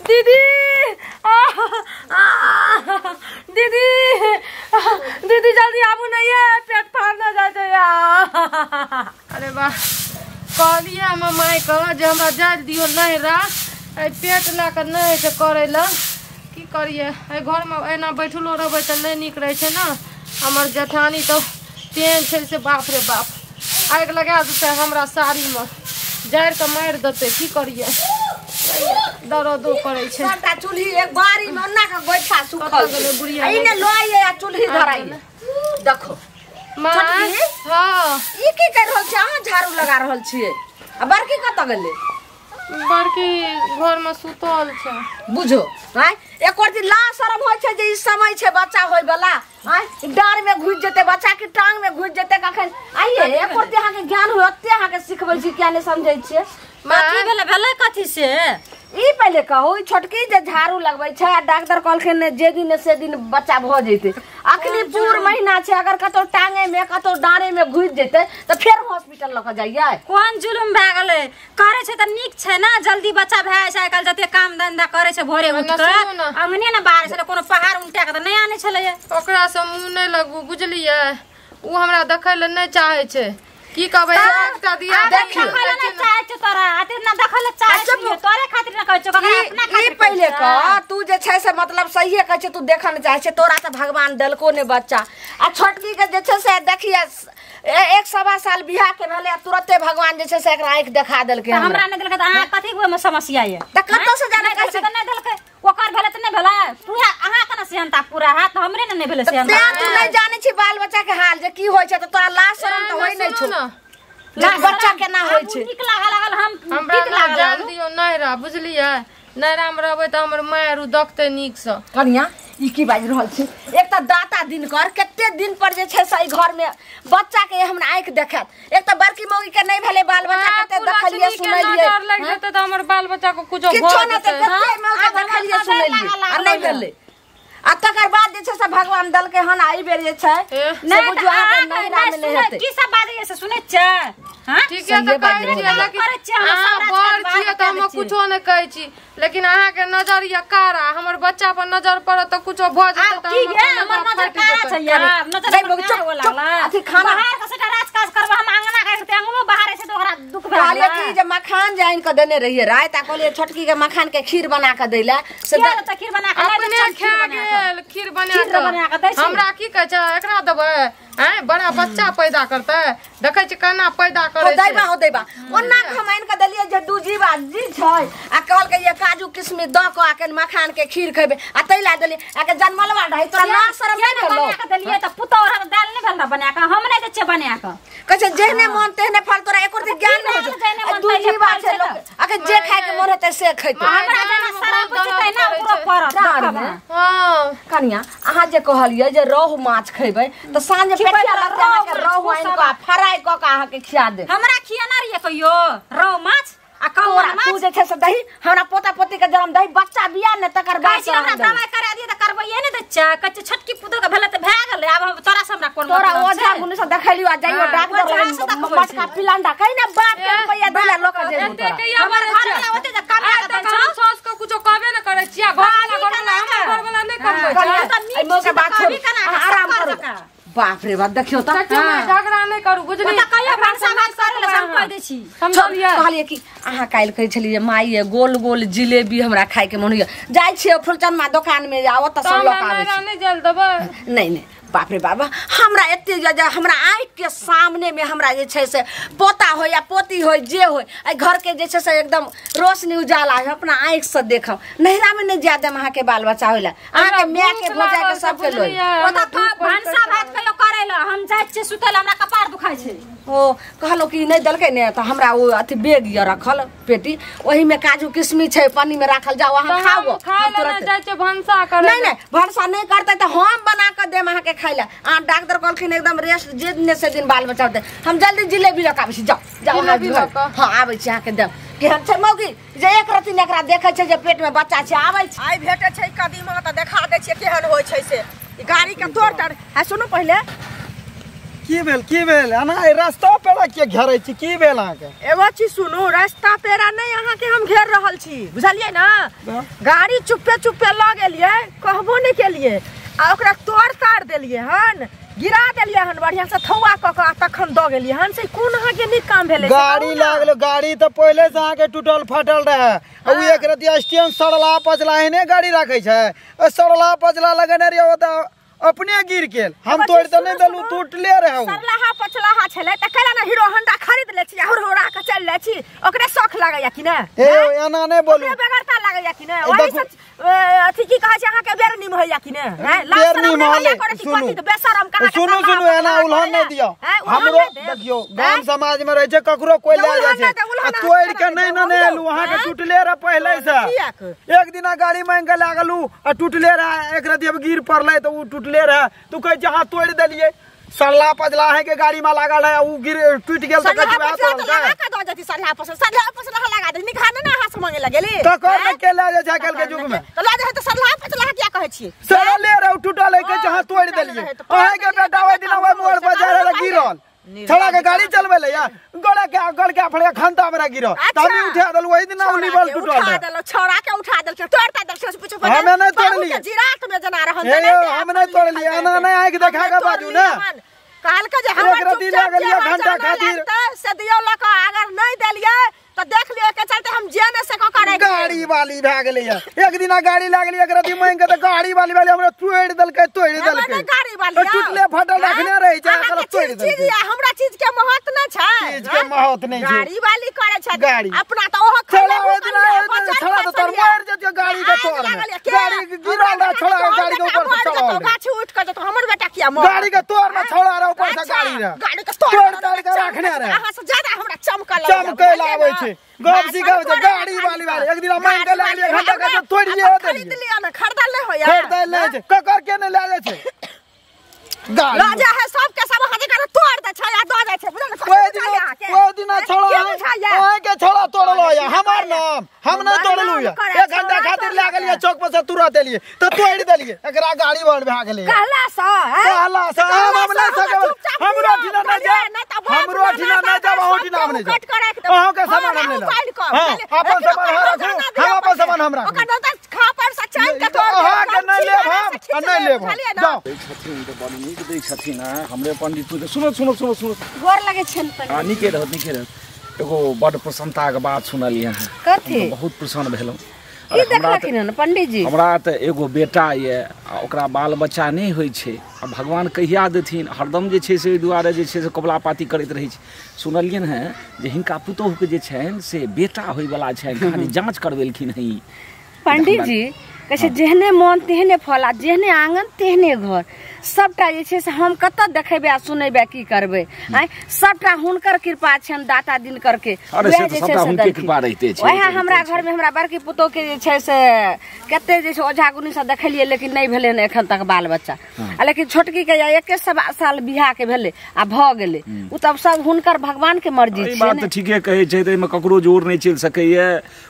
दीदी दीदी दीदी जल्दी आबू नहीं है पेट फाड़ना जाए छै। अरे वाह कहलिए हमर माय के जे हमरा जाय दियो नहिरा, एहि पेट लए कऽ नहि होइ छै करै लए, की करियै एहि घरमे एना बैठलो रहबै तऽ नहि नीक रहै छै ने। हमर जेठानी तऽ तेहन छै से बाप रे बाप आगि लगा देतै हमरा साड़ीमे, जारि कऽ मारि देतै, की करियै दर्दो करै छै। सबटा चूल्ही एक बारी में ओना के गोइठा सुखल गेलै बुढ़िया, ई ने लइए आ चूल्ही धराइए। देखो माँ हां ई की कर रहल छी अहाँ, झाड़ू लगा रहल छियै आ बड़की कतऽ गेलै? बड़की घर में सुतल छै। बुझो आय एक दिन ला शरम होइ छै जे ई समय छै बच्चा होय वाला, आय डार में घुसि जेतै बच्चा के टांग में घुसि जेतै कखन। आइए एक दिन अहाँ के ज्ञान होय ओते अहाँ के सिखबै छी, किया नहि समझै छियै? कथी भेलै भेलै कथी से ई पहिले कहू, ई छोटकी जे झाड़ू लगबै छै आ डॉक्टर कहलखिन जे दिन से दिन बच्चा भऽ जेतै, अखनी पूर महीना छै, अगर कतौ टांगे में कतौ डाँरे में घुसि जेतै तऽ फेर हॉस्पिटल लऽ कऽ जाइयै। कोन जुलुम भए गेलै? करै छै तऽ नीक छै ने, जल्दी बच्चा भए जाइ छै। आइ काल्हि जते काम धंधा करै छै भोरे उठि कऽ अंगने ने बाहर छलै, कोनो पहाड़ उल्टा कऽ तऽ नहि आनै छलैया। ओकरासँ मुँह नहि लगू बुझलियै, ओ हमरा देखै लए नहि चाहै छै, की कहबै एकटा दिया देखै लए नहि चाहै छै तोरा, अते ना देखै लए चाहै छै तोरे खातिर न कहै छौ, अपना खातिर। ई पहिले कह तू जे छै से मतलब सहिए कहै छै, तू देखऽ नहि चाहै छै, तोरा तऽ भगवान देलको ने बच्चा। आ छोटकी के जे छै से देखिए 1.25 साल बियाह के भेलै आ तुरते भगवान जे छै से एकरा आँखि देखा देलकै। हमरा नहि देलकै तऽ अहाँ कथी ओहिमे समस्या ये? तऽ कतऽ से जाने कहै छै नहि देलकै, ओकर भेलै तऽ नहि भेलै, तू अहाँ केना सेहनता पूरा हाथ हमरे ने नहि भेलै सेहनता। तू नहि जानै छी बाल बच्चा के हाल जे की होइ छै, तऽ तोरा लाज शरम तऽ होइ नहि छौ, बच्चा केना होइ छै। नीक लागऽ लागल हम हमरा जान दियौ नहिरा बुझलियै, नहिरामे रहबै तऽ हमर माय आरू देखतै नीकसँ। कनिया ई की बाजि रहल छी? एक तऽ दाता दिनकर कते दिन पर जे छै से एहि घरमे बच्चा के हमरा आँखि देखायत, एक तऽ बड़की मौगी के नहि भेलै बाल बच्चा, कते देखलियै सुनलियै, डर लागि जेतै तऽ हमर बाल बच्चा के कुछो किछो नहि, कते मौका देखलियै सुनलियै आ नहि भेलै। आ तकर बाद जे छै से भगवान देलकै हन एहि बेर जे छै से बुझू अहाँके नहिरामे नहि हेतै। की सब बाजैए से सुनै छियै? ठीके तऽ कहै छियै, लेकिन अहाँ बड़ छियै तऽ हम कुछो नहि कहै छी, लेकिन अहाँके नजर यऽ कारा, हमर बच्चा पर नजर पड़त तऽ कुछो भऽ जेतै तऽ हमर नजर कारा छै यार, नजर अथी खाना बाहर के सेटा राज काज करबै, हम अंगना के करतै, अंगनो बाहर छै तऽ ओकरा दुख भए कहलियै कि जे मखान जे आनि कऽ देने रहियै राति, आ कहलियै छोटकी के मखान के खीर बना कऽ दै लए, से तऽ खीर बना कऽ अपने खा गेल, खीर बना कऽ हमरा की कहै छै एकरा देबै? आँय बड़ा बच्चा पैदा करतै, देखै छी केना पैदा करै छै। दैबा हो दैबा ओना हम आनि कऽ देलियै जे दू जीवा जी छै आ कहलकै ये काजू किशमिश दऽ कऽ आ मखान के खीर खेबै, आ तै लए देलियै आ के जनमलवा रहै तोरा ना शरम नहि भेलौ? बना कऽ देलियै तऽ पुतोह रहत दालि नहि भेल बना कऽ, हम नहि दै छियै बना कऽ। कहै छै जेहने मन तेहने फल, तोरा एको रत्ती ज्ञान नहि होइ छै, दू जीवा छै लोक आ के जे खाय के मन हेतै से खैतै। हमरा जेना शराब छै तहिना ओकरो पड़त। हां कनिया अहाँ जे कहलियै जे रोहु माछ खेबै तऽ साँझ पेटिया लगतै अहाँके रोहु आनि कऽ फ्राई कऽ कऽ अहाँके खिया देब। हमरा खियाना रहियै कहियो रोहु माछ आ कौआ माछ? तू जे छै से दही हमरा पोता पोती के जन्म दही बच्चा बिया ने तकर बाद हमरा दवाई करा दियै तऽ करबैये ने दै छै, कहै छै छोटकी पुतोह के भेलै तऽ भए गेलै, आब हम तोरा से हमरा कोन तोरा ओझा गुण से देखलियो आ जाइयो डॉक्टर लग मटका पिलांडा कहि ने बाप के रुपैया दै ला लोक जे एते के हमर घर वाला ओते जे कमा के दै छौ, सास के कुछो कहबे ने करै छियै, घर वाला हमर घर वाला नहि कमबै छै। एहि मौका बात छोड़ आराम करू। बाप रे बाप देखियौ तऽ झगड़ा नहि करू बुझलियै, तऽ कहियो भनसा भात करै लए हम कहि दै छी। कहलियै कि अहाँ काल्हि कहै छलियै माय गोल गोल जिलेबी हमरा खायके मन होइए, जाइ छियै फुलचनमा दोकानमे आ ओतऽ सँ लऽ कऽ आबै छी। नहि जल देबै? नहि नहि बाप रे बाबा हमरा एते जे हमरा आँखिके सामनेमे हमरा जे छै से पोता होय या पोती होय जे होय एहि घरके जे छै से एकदम रोशनी उजाला है, अपना आँखिसँ देखब, नहिरामे नहि जाय देब अहाँके बाल बच्चा होय लए, अहाँके मायके भौजाइके सबके लोय। ओतऽ भनसा भात कहियो करै लए हम जाइ छियै सुतै लए, हमरा कपार दुखाइ छै। ओ कहलहुँ कि नहि देलकै ने तऽ हमरा ओ अथी बैग यऽ रखल पेटी, ओहिमे काजू किशमिश छै पन्नीमे राखल, जाउ अहाँ खाउ। भनसा नहि नहि भनसा नहि करतै तऽ हम बना कऽ देब अहाँके खाय लए। अहाँ डॉक्टर कहलखिन एकदम रेस्ट जे दिन से दिन बाल बच्चा होतै। हम जल्दी जिलेबी लऽ कऽ आबै छी, जाउ जाउ अहाँ। हँ आबै छी अहाँके देब। केहन छै मौगी जे एक रत्ती ने एकरा देखै छै जे पेटमे बच्चा छै, आबै छै। आइ भेटै छै कदीमा तऽ देखा दै छियै केहन होइ छै से गाड़ी के तोड़ तर। आ सुनू पहिले की भेल की भेल एना रास्ता पेड़ा के घेरै छी की भेल अहाँ के? एगो चीज सुनू, रास्ता पेड़ा नहीं अहाँ के हम घेर रहल छी, बुझलियै ना? गाड़ी चुप्पे चुप्पे ल गेलियै, कहबो नहीं केलियै आ ओकरा तोड़ ताड़ देलियै हन, गिरा देलियै हन बढ़िया से थौआ क क आ तखन द गेलियै हन। से कोन अहाँ के नीक काम भेलै? गाड़ी लागल, गाड़ी त पहिले से अहाँ के टूटल फटल रहे। उ एक रतिया स्टैंड सड़ला पचला एहने गाड़ी राखै छै, सड़ला पचला लगने रहियै ओतऽ अपने गिर गेल। हम तोड़ त नहीं देलु, टूटले रहे। सरलाहा पचलाहा छलै त कैला ना हीरो होंडा खरीद ले छी, हुर हुरा के चल ले छी, ओकरे शौक लागैया कि ना? ए एना नै बोलू, ओकरे बेगरता लागैया कि ना? ओही से अथी की कहै छै अहाँ के बेर निम होइया कि ना? हैं बेर निम होले सुनू, बेशरम कहाँ के? सुनू सुनू, एना उलहन नै दियौ। हमरो देखियौ गाम समाज में रहै छै, ककरो कोई ले जाइ छै आ तोड़ के नै ने एलु, अहाँ के टूटले रहे पहिले से। एक दिना गाड़ी मांग के लागलु आ टूटले रहे, एक रति गिर पड़लै त उ टूटले रहे। तू कहै छै हां तोड़ देलियै, सड़ला पचला है के गाड़ी में लागल है, उ गिर टूट गेल त कहै छै लगा के द जति सड़ला पचला, सड़ला पचला लगा दे निखाने ना हाथ मांगे लगेली त कर ने के ले जाइ छै आइ के युग में। त ल जाइ त सड़ला पचला किया कहै छी? सड़ले रहे टूटल है, कहै छै हां तोड़ देलियै। अहाँ के बेटा ओइ दिना ओइ मोड़ पर जा रहे गिरल, छड़ा के गाड़ी चलबै ले या गड़ा के गड़ के फड़े खंता में गिरल, त हम उठा देलु ओइ दिना उ लीवल टूटल उठा देलु, छौड़ा के उठा देलु, तोड़ ता देलु से पूछो। हमे नै तोड़लियै, जिरात में जना रहल त हम नै तोड़लियै। एना नै आंखि देखा के बाजू ना, कहल के जे हमर चुपचाप घंटा खातिर से दियौ ल के, अगर नै देलियै त देख लियो के चलते हम जे ने से क करे। गाड़ी वाली भए गेलै एक दिना गाड़ी लागली, एक रति मांग के त गाड़ी वाली वाली हमरा तोड़ देलकै, तोड़ देलकै गाड़ी वाली टूटले फटल रखने रहे छै, एकरा तोड़ देलकै। हमरा चीज के महत्व न छै, चीज के महत्व नै छै, गाड़ी वाली करे छै गाड़ी अपना त ओहो खड़ा छड़ा त तोर मार जतियो गाड़ी के तोड़ में, गाड़ी गिरल रह छड़ा गाड़ी के ऊपर से चढ़ल, गाछी उठ के जतो हमर बेटा किया मर गाड़ी के तोड़ में छड़ा रह ऊपर से गाड़ी रह, गाड़ी के तोड़ ताड़ के रखने रहे। अहाँ से ज्यादा हमरा चमकल चमकल आबै छै, गप सिखाबै छै गाड़ी वाली वाली। एक दिन मांग के लागलियै घंटा के तोड़िए खरीद लिया ना, खरीदल नै होया, खरीदल नै छै, ककर के नै लए जाइ छै गाड़ी, राजा है सब के सब अहाँ के तोड़ दे छै आ द जाइ छै, बुझल? ओइ दिना छड़ा अहाँ के छड़ा तोड़लो या हमर नाम हम नै तोड़लु या, एक घंटा खातिर लए गेलियै चौक पर से तुरंत एलियै त तोड़ देलियै, एकरा गाड़ी बड़ भए गेलै। कहला स कहला स हम नै सकब, हमरो ठिना नै जाब, हमरो ठिना नै जाब, अहूँ ठिना हम नै जाब, अहूँ के सामान हम नै लेब। हां अपन सामान हम राखू, हम अपन सामान हम राखू, ओकर दादा खा पर से चैन के तोड़ अहाँ के नै लेब हम आ नै लेब हम। जाउ दै छथिन त बड़ नीक दै छथिन हमरे पंडित जी। सुनो सुनो सुनो सुनो, गोर लगे छन पंडित। हां नीके रहत नीके रहत। एगो बड़ प्रसन्नता के बात सुनलियै अहाँ, कथी? बहुत प्रसन्न भेलहुँ। की देखलखिन हन पंडित जी? हमरा त एगो बेटा ये आ ओकरा बाल बच्चा नहि होइ छै, आ भगवान कहिया देथिन, हरदम जे छै से ओहि दुआरे जे छै से कबला पाती करैत रहै छै। सुनलियनि हँ जे हिनका पुतोहुके जे छनि से बेटा होइवला छनि, खाली जाँच करबेलखिन हँ ई पंडित जी। कहै छै जेहने मन तेहने फल आ जेहने आंगन तेहने घर, सबटा जे छै से हम कतऽ देखेबै आ सुनेबै की करबै? आँय सबटा हुनकर कृपा छनि दाता दिनकर के, वएह जे छै से कृपा रहिते छै। वएह हमरा घर में हमरा बड़की पुतोह के जे छै से कते जे छै ओझा गुनी से देखेलियै, लेकिन नहि भेलै हन एखन तक बाल बच्चा। आ लेकिन छोटकी के 1.25 साल बियाह के भेलै आ भऽ गेलै, उ तब सब हुनकर भगवान के मर्जी छै। बात तऽ ठीके कहै छै, एहिमे ककरो जोर नहि चलि सकैया।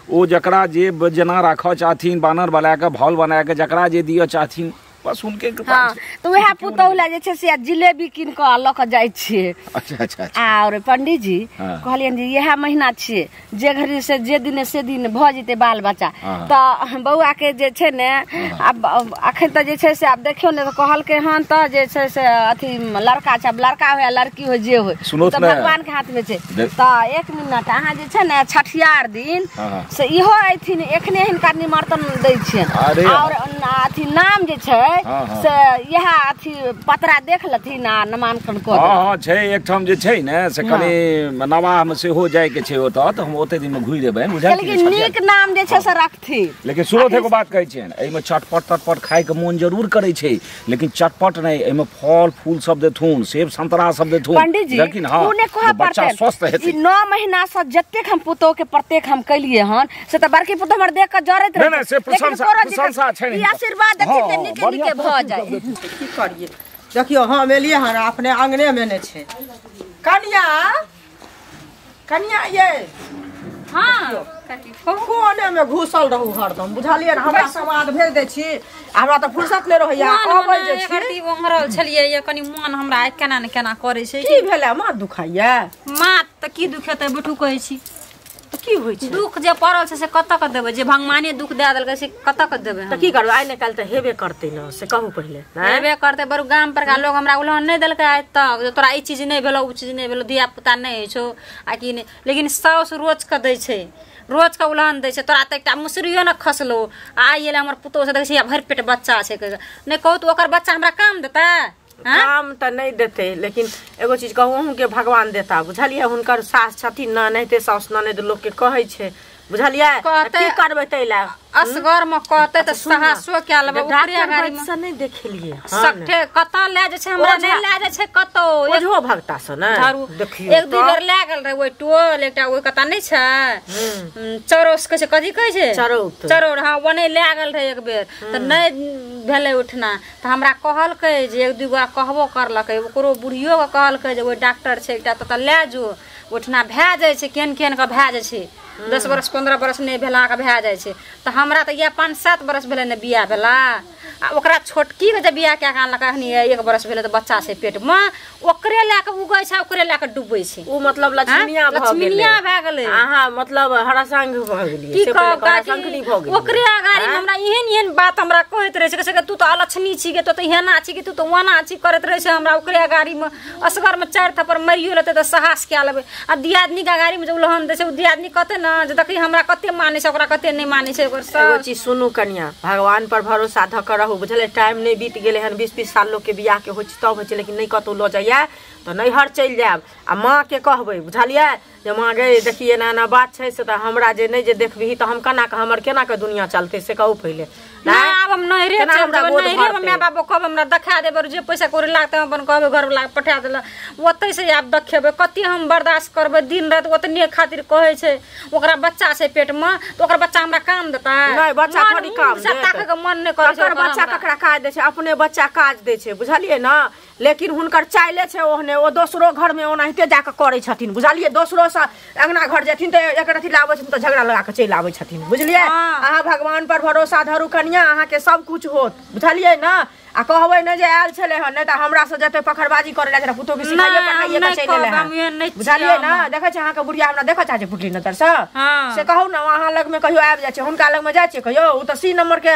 ओ जकरा जे जेना राखऽ चाहथिन, बानर बना कऽ भौल बना कऽ जकरा जे दिअ चाहथिन, बस हुनके कृपा। हाँ, तो वएह पुतोहु लए जे छै से जिलेबी कीन कऽ लऽ कऽ जाइ छियै। अच्छा अच्छा। और पंडित जी कहलियनि जे इएह महीना छियै, जे घड़ी से जे दिन से दिन भऽ जेतै बाल बच्चा तऽ बौआ के जे छै ने आब अखन तऽ जे छै से आब देखियौ ने, कहलकै हन तऽ जे छै से अथी लड़का छै, आब लड़का होय लड़की होय जे होय तऽ भगवान के हाथ में छै। तऽ एक मिनट अहाँ जे छै ने छठियार दिन से इहो अयथिन, एखने हिनका निमंत्रण दै छियनि। और अथी नाम जे छै से इएह अथी पतरा देख लथिन आ नामांकन कऽ। हँ हँ छै एकठाम जे छै ने से कनि नवाहमे सेहो जाइके छै ओतऽ, तऽ हम ओते दिनमे घुरि एबै, बुझलियै? नीक नाम जे छै से रखथिन। लेकिन सुनू एगो बात कहै छियनि, एहिमे चटपट तटपट खाइके मोन जरूर करै छै, लेकिन चटपट नहि, एहिमे फल फूल सब देथुन, सेब संतरा सब देथुन। पंडित जी लेकिन हँ बच्चा स्वस्थ हेतै। 9 महीना से जतेक हम पुतोह के प्रत्येक हम कैलियै हन से तऽ बड़की पुतोह हमर देख कऽ जरैत रहै। से प्रशंसा छै, आशीर्वाद देथिन जे नीके नीके भऽ जाय। की करियै, देखियौ हम एलियै हन अपने आंगने में नहि छै। कनिया कनिया ये, हाँ कोने में घुसल रहू हरदम बुझलियै ने। हमरा समाद भेज दै छी, हमरा तऽ फुर्सत नहि रहैया। अबै जे छी ओंघरल छलियै ये, कनि मन हमरा आइ केना ने केना करै छै। की भेलै? माथ दुखाइया? माथ तऽ की दुखेतै बैठू कहै छी। तऽ की होइ छै? दुख जे पड़ल छै से कतऽ के देबै? जे भगवाने दुख दए देलकै से कतऽ के देबै? तऽ की करबै? आइ ने काल्हि तऽ हेबे करतै ने, से कहू पहिले। हेबे करतै। बरू गाम पर का लोग हमरा उलहन नहि देलकै आइ तक जे तोरा ई चीज नहि भेलौ ओ चीज नहि भेलौ, धिया पुता नहि होइ छौ आ की नहि। लेकिन साउस रोज के दै छै, रोज के उलहन दै छै, तोरा तऽ एकटा मुसरियो ने खसलो। आइ एलै हमर पुतोहु से देखै छियै भरि पेट बच्चा छै, नहि कहू तऽ ओकर बच्चा हमरा काम देतै? काम तऽ नहि देतै, लेकिन एगो चीज कहू अहूँके भगवान देता बुझलियै। हुनकर सास छथिन ने, नहिते साउस ननैद लोकके कहै छै बुझलियै। की करबै तै लए? असगर में कहतै तऽ साहसो कए लेबै। ओकरे गाड़ी में नहि देखेलियै सठे कतऽ लए जाइ छै, हमरा नहि लए जाइ छै कतौ। ओझो भगता से ने देखियौ, एक दू बेर लए गेल रहै ओहि टोल, एकटा ओहि कतऽ नहि छै चौरस कहै छै, कथी कहै छै चरौत, चरौर, हँ ओने लए गेल रहै एक बेर। तऽ नहि भेलै उठना, तऽ हमरा कहलकै जे एक दू गोरा कहबो करलकै, ओकरो बुढ़ियोके कहलकै जे ओहि डॉक्टर छै एकटा ततऽ लए जो, उठना भए जाइ छै, केहन केहन के भए जाइ छै, 10 बरस 15 बरस नहि भेलाके भए जाइ छै। तऽ हमरा तऽ इएह 5-7 बरस भेलै ने बियाह भेला, आ ओकरा छोटकीके जे बियाह कए कऽ आनलकै एखनी 1 बरस भेलै तऽ बच्चा छै पेटमे, ओकरे लए कऽ उगै छै ओकरे लए कऽ डूबै छै। ओ मतलब लक्ष्मीया भऽ गेलै, लक्ष्मीया भए गेलै। अहाँ मतलब हरासंग भऽ गेलियै। की कहब काकी, ओकरे अगाड़ी हमरा एहन एहन बात हमरा कहैत रहै छै, कहै छै तू तऽ अलक्षणी छी गे, तू तऽ एना छी गे, तू तऽ ओना छी, करैत रहै छै हमरा ओकरे अगाड़ीमे। असगरमे 4 थप्पड़ मारियो लेतै तऽ साहस कए लेबै। आ दियादनीके अगाड़ीमे जे उलहन दै छै, ओ दियादनी कहतै ने जे देखी हमरा कते मानै छै, ओकरा कते नहि मानै छै। ओकर एगो चीज सुनू कनिया, भगवान पर भरोसा धऽ कऽ रहू बुझलियै। टाइम नहि बीत गेलै हन, 20-20 साल लोकके बियाहके होइ छै तब होइ छै, लेकिन नहि कतहु लऽ जाइया तऽ नैहर चलि जायब आ माँके कहबै बुझलियै जे माँ गे देखी एना एना बात छै, से तऽ हमरा जे नहि जे देखबही तऽ हम केना कऽ हमर केना कऽ दुनिया चलतै से कहू पहिले। नहि आब हम नैहरे चलि जेबै, नैहरेमे my बाप कहब हमरा देखा देबै, जे पैसा कौड़ी लागतै हम अपन कहबै घरवलाके पठा देलक, ओतै से आब देखेबै। कते हम बर्दाश्त करबै दिन राति ओतने खातिर कहै छै। ओकरा बच्चा छै पेटमे तऽ ओकर बच्चा हमरा काम देतै? नहि, बच्चा थोड़ी काम देतै। ताकैके मन नहि करै छै। बच्चा ककरा काज दै छै? अपने बच्चा काज दै छै बुझलियै ने। लेकिन हुनकर चाइले छै ओहने, ओ दोसरो घरमे ओनाहिते जाकऽ करै छथिन बुझलियै। दोसरोसँ अङ्गना घर जेथिन तऽ एक रति लाबै छथिन तऽ झगड़ा लगा कऽ चलि आबै छथिन बुझलियै। अहाँ भगवान पर भरोसा धरू कनिया, अहाँके सब कुछ होत बुझलियै ने। आ कहबै ने जे आयल छलै हन, नहि तऽ हमरा से जते पखरबाजी करै लए पुतोहु के सिखाइए पढ़ाइए कऽ चलि एलै हन बुझलियै ने। देखै छै अहाँके बुढ़िया हमरा देखऽ चाहै छै फुटली नजरसँ, से कहू ने। अहाँ लगमे कहियो आबि जाइ छै, हुनका लगमे जाइ छियै कहियो? ओ तऽ सी नम्बरके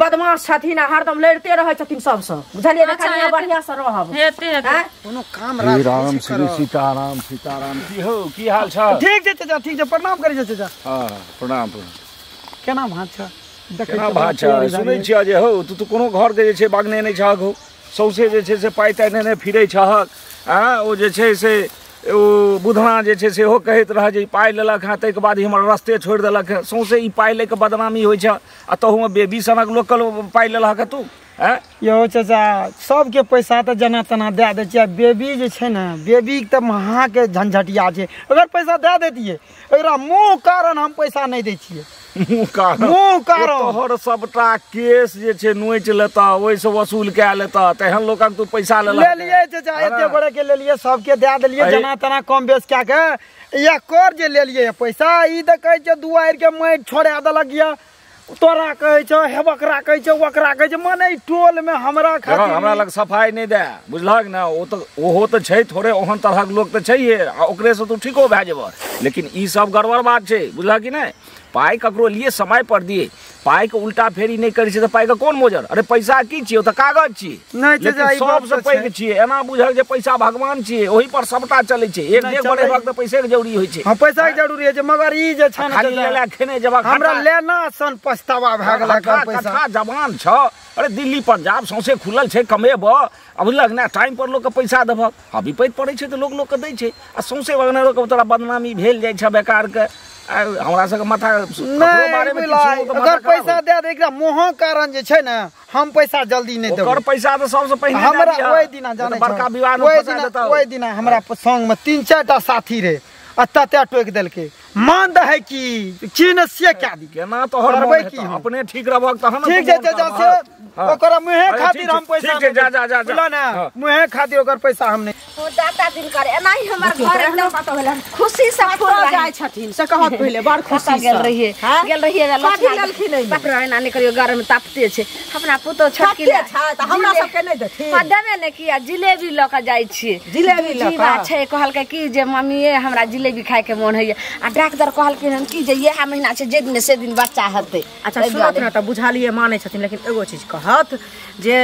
बदमाश छथिन आ हरदम लड़िते रहै छथिन सबसँ बुझलियै ने। कनिया बढ़िआँ से रहब। कोनो काम राम श्री सीताराम सीताराम। की हो, की हाल छै? ठीक छै चाचा, ठीक छै। प्रणाम करै छै चाचा। हँ प्रणाम प्रणाम। केना भात छै? केना भात छै? सुनै छियै जे हौ तू तऽ कोनो घरके जे छै बागने नहि छहक हौ, सौँसे जे छै से पाइ ताइ नेने फिरै छहक। आँय ओ जे छै से ओ बुधना जे छै सेहो कहैत रहै जे पाइ लेलक हँ ताहिके बाद हमर रस्ते छोड़ि देलक हँ, सौँसे ई पाइ लऽ कऽ बदनामी होइ छै, आ तहूमे बेबी सनक लोकके पाइ लेलक हँ तू। आँय यौ चाचा, सबके पैसा तऽ जेना तेना दए दै छियै, बेबी जे छै ने, बेबीके तऽ महाके झंझटिया छै। अगर पैसा दए दैतियै, एकरा मुँह कारण हम पैसा नहि दै छियै। मुँह कारण तोहर सबटा केस जे छै नोचि लेतऽ, ओहिसँ वसूल कए लेतऽ, तेहन लोकक तू पैसा लेलियै चाचा। एते बड़े के लेलियै, सबके दए देलियै जेना तेना कम बेस कए कऽ। एकर जे लेलियै पैसा, ई तऽ कहै छै दुआरिके माटि छोड़ा देलक यऽ, तोरा कहै छौ, हेबकरा कहै छौ, ओकरा कहै छै, मने ई टोलमे हमरा खातिर हमरा लग सफाइ नहि दए बुझलहक ने। ओ तऽ ओहो तऽ छै थोड़े ओहन तरहक लोक तऽ छैहे, आ ओकरेसँ तू ठीको भए जेबह, लेकिन ई सब गड़बड़ बात छै बुझलह कि नहि। पाइ ककरो लिए समय पर दिए, पाइ के उल्टा फेरी नहि करै छै तऽ पाइ के कोन मोजर? अरे पैसा की छियै, ओ तऽ कागज छियै। नहि सबसँ पैघ छियै, एना बुझल जे पैसा भगवान छियै, ओहि पर सबटा चलै छै। एक डेग बढ़ेबाक तऽ पैसे के जरूरी होइ छै। हँ पैसा के जरूरी होइ छै, मगर ई जे छै खाली लेला खेने जेबाक, हमरा लेना सन पछतावा भए गेल। पैसा जवान छ, अरे दिल्ली पंजाब सौंसे खुलल छै, कमेबह आ बुझलक ने, टाइम पर लोकके पैसा देबहक। हँ विपैत पड़ै छै तऽ लोक लोकके दै छै, आ सौंसे बगने लोकके तोरा बदनामी भेल जाइ छै बेकारके। हमरा सबके माथा अगर पैसा दे दे, एकरा मोह कारण जे छै ने, हम पैसा जल्दी नहि देबै। ओकर पैसा तऽ सबसँ पहिने हमरा ओहि दिना जानै बड़का विवाद में फंसा देतौ। ओहि दिना हमरा संग में 3-4 टा साथी रहे, आ तते टोकि देलकै, मान दे है की की ने से कए दी। केना तोहर करबै की? अपने ठीक रहबक तहन ठीक छै चाचा, से ओकरा मुँहे खातिर हम पैसा ठीक छै, जा जा जा बुझल ने, मुँहे खातिर ओकर पैसा हम नहि। दाता दिन कर एनाही हमर घर एकदम खुशी से फूल जाय छथिन से कहत पहिले बड़ खुशी गेल रहिए गेल रहिए बाप रे एना नहि करियो गरम तापते छै अपना पुतोह छोटकी छै त हमरा सब के नहि देथिन आ देबे ने किया जिलेबी ल के जाय छियै जिलेबी ल के छै कहलकै कि जे मम्मी हमरा जिलेबी खाय के मोन होइए आ डॉक्टर कहलखिन हन कि जे इएह महीना छै जे दिन से दिन बच्चा हेतै। अच्छा सुनत ने त बुझालिए मानै छथिन लेकिन एगो चीज कहत जे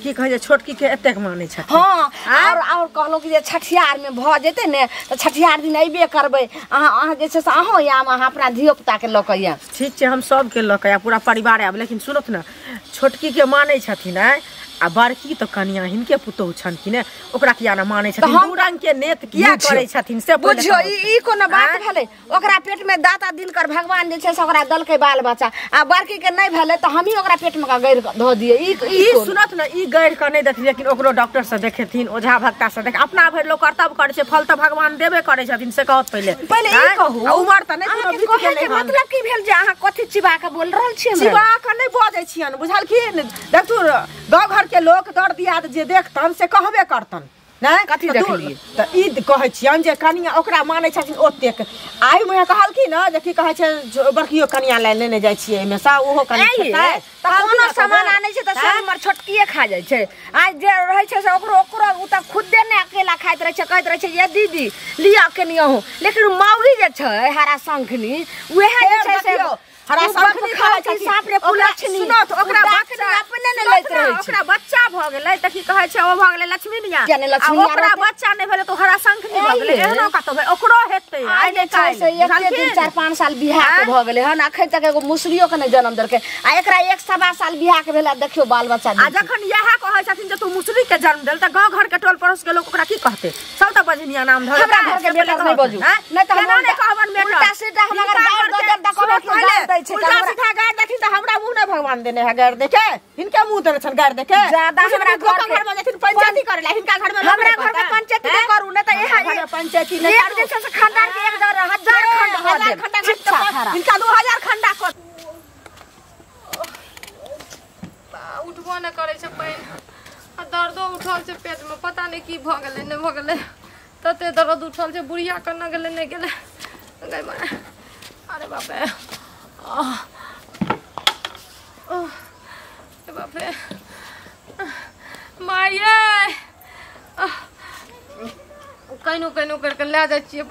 की कहै जे छोटकी के एतेक मानै छथिन। हां और कहलहुँ कि जे छठियार में भ जेतै ने त छठियार दिन अइबे करबै अहाँ अहाँ जे छै से अहूँ आयब अहाँ अपना धियो पुता के ल के आयब। ठीक छै हम सबके ल के आयब पूरा परिवार आयब लेकिन सुनत ने छोटकी के मानै छथिन आ बड़की तो कनिया हिनके पुतोहु छन कि ने ओकरा किया ना मानै छथिन दू रंग के नेत किया करै छथिन से बुझियो ई कोनो बात भेलै ओकरा पेट में दाता दिनकर भगवान जे छै से ओकरा दलकै बाल बच्चा आ बड़की के नहीं भेलै त हमही ओकरा पेट में गैर धऽ दियै। ई सुनत ने ई गैर के नहीं देथिन लेकिन ओकरो डॉक्टर से देखेथिन ओझा भक्ता से देख अपना भरि लोक कर्तव्य करै छै फल त भगवान देबे करै छथिन से कहत पहिले पहिले ई कहू उमर त नहीं कोनो बीत गेलै मतलब की भेल जे अहाँ कथि चिबा के बोल रहल छियै चिबा के नहीं बजै छियन बुझलखिन देखू गाँव घर के लोक दर दियाद जे देखतन से कहबे करतन नहीं कथी देखलियै त ई कहै छियन जे कनिया ओकरा मानै छथिन ओतेक आइ मुहे कहलखिन ने जे की कहै छै बड़कियो कनिया लए लेने जाइ छियै एहिमे सँ ओहो कनि खेतै त कोनो सामान आनै छै त सब हमर छोटकिए खा जाइ छै आ जे रहै छै से ओकरो ओकरो उ त खुदे ने अकेला खाइत रहै छै कहैत रहै छै ये दीदी लिअ कनि अहूँ लेकिन मौगी जे छै हरा शंखनी उएह जे छै से हरा शंखनी खाइ छै साफ रे कुलक्षणी सुनत ओकरा बच्चा अपने ने लैत रहै छै ओकरा बच्चा भ गेलै त की कहै छै ओ भ गेलै लक्ष्मीनिया ओकरा बच्चा नहि भेलै त हरा शंखनी भ गेलै एहनो कतौ भेल ओकरो हेतै आइ जे छै से 1 3 4 5 साल बियाह के भ गेलै हन अखन तक एगो मुसरियो के नहि जन्म देलकै आ एकरा 1.25 साल बियाह के भेला देखियो बाल बच्चा आ जखन इएह कहै छथिन जे तू मुसरी के जन्म देल त गांव घर के टोल पड़ोस के लोक ओकरा की कहतै सब त बजनिया नाम धर हमरा घर के बेटा नहि बजू नहि त केना नहि कहबन बेटा उल्टा सीधा हमरा गाड़ दऽ देब त कहबै कि गाड़ दै छै उल्टा सीधा गाड़ देथिन त हमरा मुंह नहि भगवान देने है गाड़ देके हिनके मुंह देने छन गाड़ देके ज्यादा हमरा घर में जेथिन पंचायती करे ला हिनका घर में हमरा घर में पंचायती नहि करू नहि त एहा घर में पंचायती नहि एक जे छै से खानदान के 1000 खंड हो हजार खंडा हिनका 2000 खंडा कर उठबो नहि करै छै पानि आ दर्दो उठल छै पेट में पता नहि की भ गेलै नहि भ गेलै तते दर्द उठल छै बुढ़िया कन्ना गेलै नहि गेलै अरे बाप रे बाप रे माये कहिनो कहिनो करके लए जाइ छियै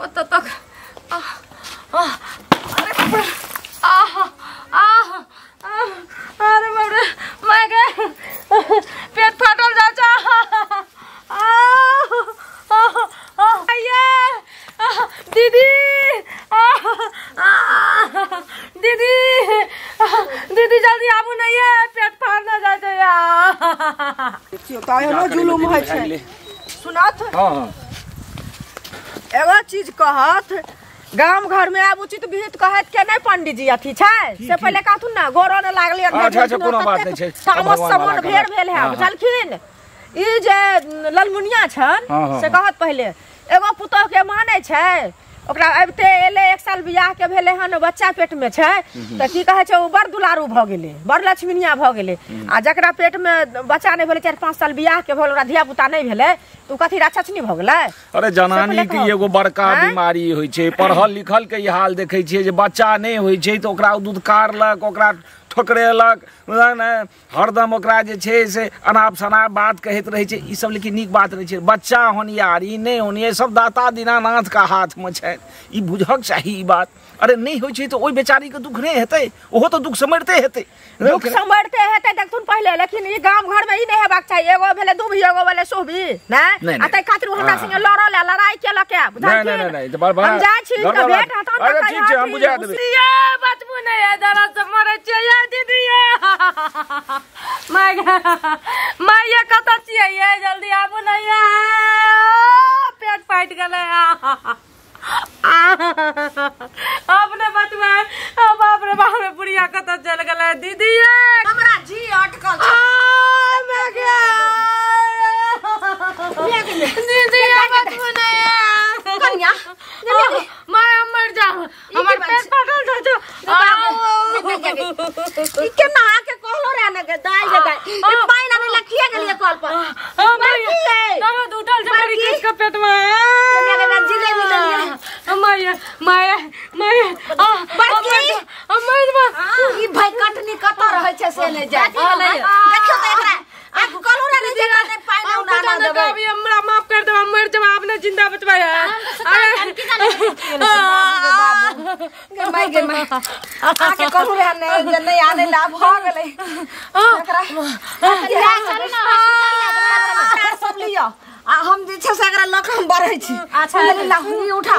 ओतऽ तक अरे आह आह अरे बाप रे my गे पेट फाटल जाइ छै दीदी दीदी दीदी जल्दी आबू नहीं है पेट फाड़ना जाइ छै देखियौ त एहनो जुलुम होइ छै सुनत। हां एगो चीज कहत गाम घर में आब उचित विहित कहत के नहीं पंडित जी अथी छै से पहिले कहथुन ना गोरो ने लागलै अच्छा अच्छा कोनो बात नहीं छै तामस से मन भेर भेल है बुझलखिन ई जे ललमुनिया छन से कहत पहिले एगो पुतोह के मानै छै ओकरा अबिते एलै 1 साल बियाह के भेलै हन बच्चा पेट में छै त की कहै छै ओ बड़ दुलारू भ गेलै बड़ लक्ष्मीनिया भ गेलै आ जकरा पेट में बच्चा नहि भेलै 4-5 साल बियाह के भेल ओकरा धिया पुता नहि भेलै त ओ कथी राक्षसनी भ गेलै। अरे जनानी के एगो बड़का बीमारी होइ छै पढ़ल लिखल के ई हाल देखै छियै जे बच्चा नहि होइ छै त ओकरा दुधकारलक ओकरा ठोकरेलक हरदम ओकरा जे छै से अनाप शनाप बात कहैत रहै छै ई सब लेकिन नीक बात नहि छै बच्चा होनिहार ई नहि होनिहार सब दाता दीनानाथ के हाथ में छै ई बुझक चाही ई बात। अरे नहीं होइ छै त ओहि बेचारी के दुख नहीं हेतै ओहो त दुख समरते हेतै दुख समरते हेतै देखथुन पहिले लेकिन ई गाम घर में ई नहीं हेबाक चाही एगो भेलै दूभी एगो भेलै सोभी नै आ तै खातिर हमरा संगे लड़ल लड़ाई केलक बुझलखिन नहीं नहीं नहीं बड़ हम जाइ छी त भेट हतन अरे ठीक छै हम बुझा देबै ये बचबू नहीं है दर्द से मरै छियै ये दीदी ये my my ये कतऽ छियै ये जल्दी आबू नै ये पेट फाटि गेलै अपने बचबै बाप रे बाप रे बुढ़िया कतऽ चलि गेलै दीदी ये हमरा जी अटकल छै दीदी ये बचबू नै कनिया my हम मर जाब हमर पेट फाटल जाइ छै ई केना के कहलो रे ने दाइ गे दाइ ई पानि आनै ला किया गेल गेलिए कल पर दर्द उठल छै बड़ी किछ के पेट में जिलेबी लेलिए माय माय माय बड़की हमर ई भाई कटनी कत रहै छै से नै जाय देखियौ त एकरा आ कहलु रे जे कते पानि उना ना देबै अभी हमरा माफ कर देब हम मर जब आप ने जिंदा बचबै है गे माय गे माय आके कहलु रे नै जे नै आने ला भ गेलै एकरा सब लिअ आ हम जे छै से एकरा लऽ कऽ हम बढ़ै छी। अच्छा उठा।